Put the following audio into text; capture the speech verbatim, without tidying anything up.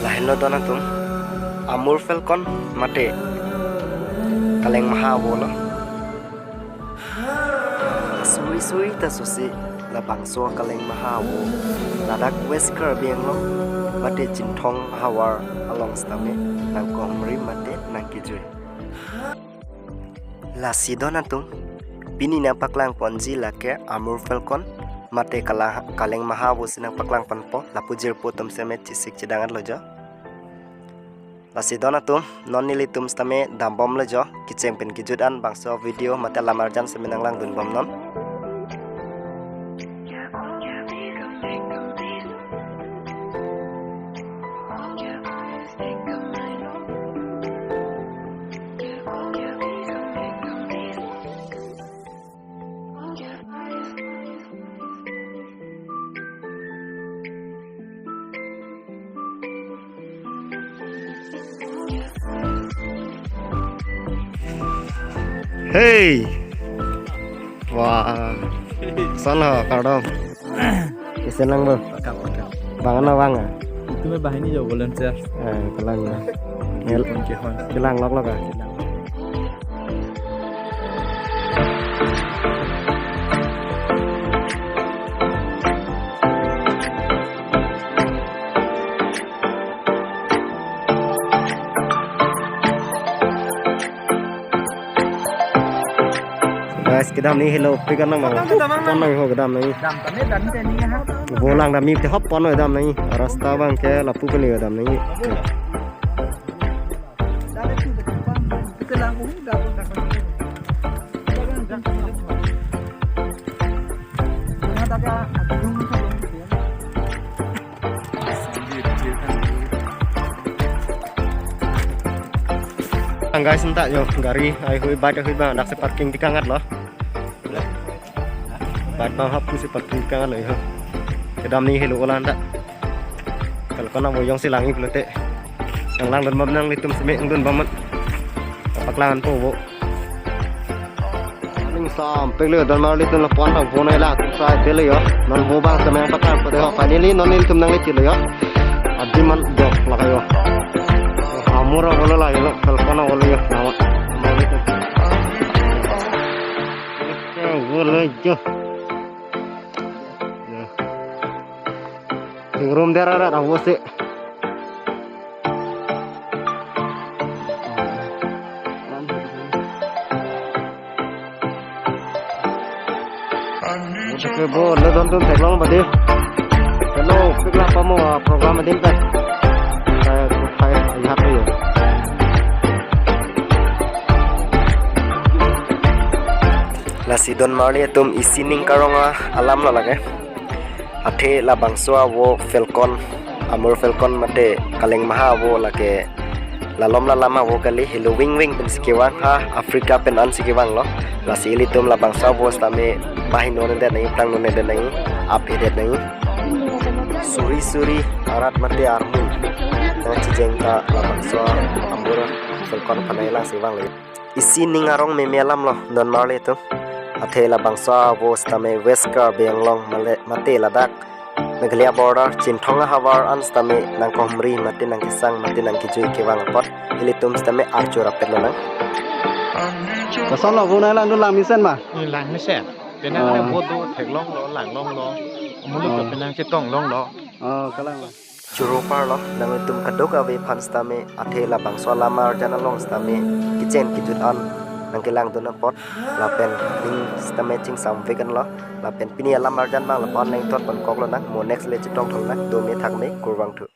Lahenlo don atum, Amur Falcon mate Kaleng Maha avo lo. Suri suri ta susi labangso Kaleng Maha avo ladak West Karbi Anglong mate Chinthong ahavar along sitame nangkehumri mate nangkejui. Lasi don atum, pini nangpaklang ponji lake Amur Falcon mate kala Kaleng Maha avo si nangpaklang ponpo, lapu jirpo atum seme chesik chedang lo jo. Lasi don atum, non nelitum sitame dambomlo jo, kecheng pen kejut an bangso video mate alam arjan seme nanglangdunbomnon. Hey. Wah. Sana kardom. Isi lang bo. Pakam, pakam. Bang ano bang ah? Itu meh bahini jo volunteer. Eh, kelang ah. Ngel-, Kehon. Kelang lok lok ah. Guys, kedam ni helo pick up nang. Kedam nang. Pon nang ho kedam nang. Kedam tadi dan tadi ya. Bolang dam ni te hop pon kedam nang. Rasta abang ke lapu kali kedam nang. Ang guys, entak yo gari ai hui, bike hui ba, dak si parking ti kangat lo. Bike bang hap si parking kangat lo yo. Kedam ni helo ola entak. Kalau kena boyong si langi pulote. Nanglangdunbom nanglitum seme nangdunbom. Paklang po bo. Ning sam pek le don marli tun lapu-an thang phone la tu sai pe le yo. Non bo bang seme nangpaklang po de ho. Finally non nelitum nanglechet le yo. Adim an do lake yo. Amur avo lo lake lo, Falcon avo lo yo. Nama. Avo lo jo. Yo. Tingrum dera ra avo si. Oke bo, le don atum theklong badi. Hello, pikla pamo, ah, program adim pen. Saya kuthai lihat yo. Lasi don marli atum isi ning karong alam lo lake. Athe labangso avo Falcon, Amur Falcon mate Kaleng Maha avo lake lalom lalam avo kali, helo wing wing pen si kevang ha, Africa pen an si kevang lo. Lasi ilitum labangso avo sitame bahino nedet nang, plang no nedet nang, ap edet nang. Suri suri arat mate armu nangchijeng ta labangso Amur Falcon aphan nanglang si vang lo. Isi ning arong meme alam lo don marli atum. Athe labangso avo sitame West Karbi Anglong male-, mate ladak Meghalaya border Chinthong ahavar an sitame nangkehumri mate nangkesang mate nangkejui kevang apot ilitum sitame archo rapet lonang. Koson lo, bo nanglang dun lang mesen ma? Lang mesen. Penang Ah. Ane bo do theklong lo, langlong lo. Amuluk Ah. Penang chetong long lo. Oh, kalang lo. Choro parlo, nanglitum kadokave aphan sitame, athe labangso alam arjan along sitame, kecheng kejut an nangkelangdun apot, lapen ning sitame chingsamvek an lo, lapen pini alam arjan bang lapu-an nangthot pon kok lonang, mo next le chetong thol nang, dome thakme, kurvangthu.